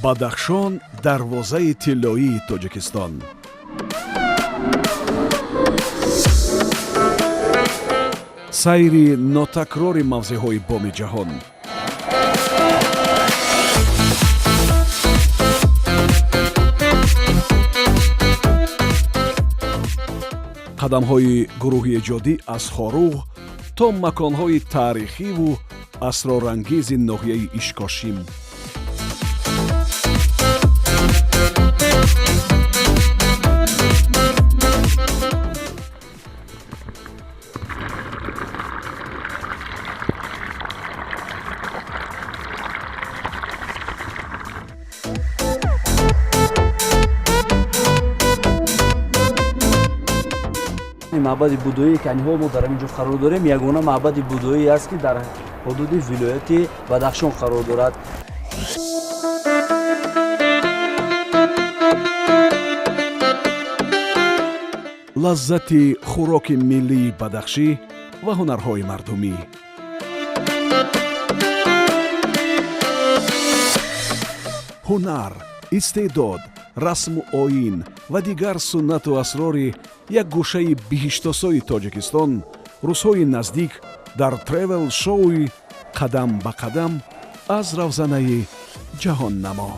Бадахшон, дарвозаи тиллоии Тоҷикистон. Сайри нотакрори мавзеъҳои боми ҷаҳон. Қадамҳои гурӯҳи эҷодӣ аз Хоруғ то маконҳои таърихиву асрорангези ноҳияи Ишкошим. Маъбади будоие, ки ҳанҳо мо дар ҳамин ҷо қарор дорем, ягона маъбади будоие аст, ки дар ҳудуди вилояти Бадахшон қарор дорад. Лаззати хӯроки миллии бадахшӣ ва ҳунарҳои мардумӣ. Ҳунар, истеъдод, расму оин ва дигар суннату асрори як гӯшаи биҳиштосои Тоҷикистон рӯзҳои наздик дар тревел шоуи «Қадам ба қадам аз равзанаи ҷаҳоннамо».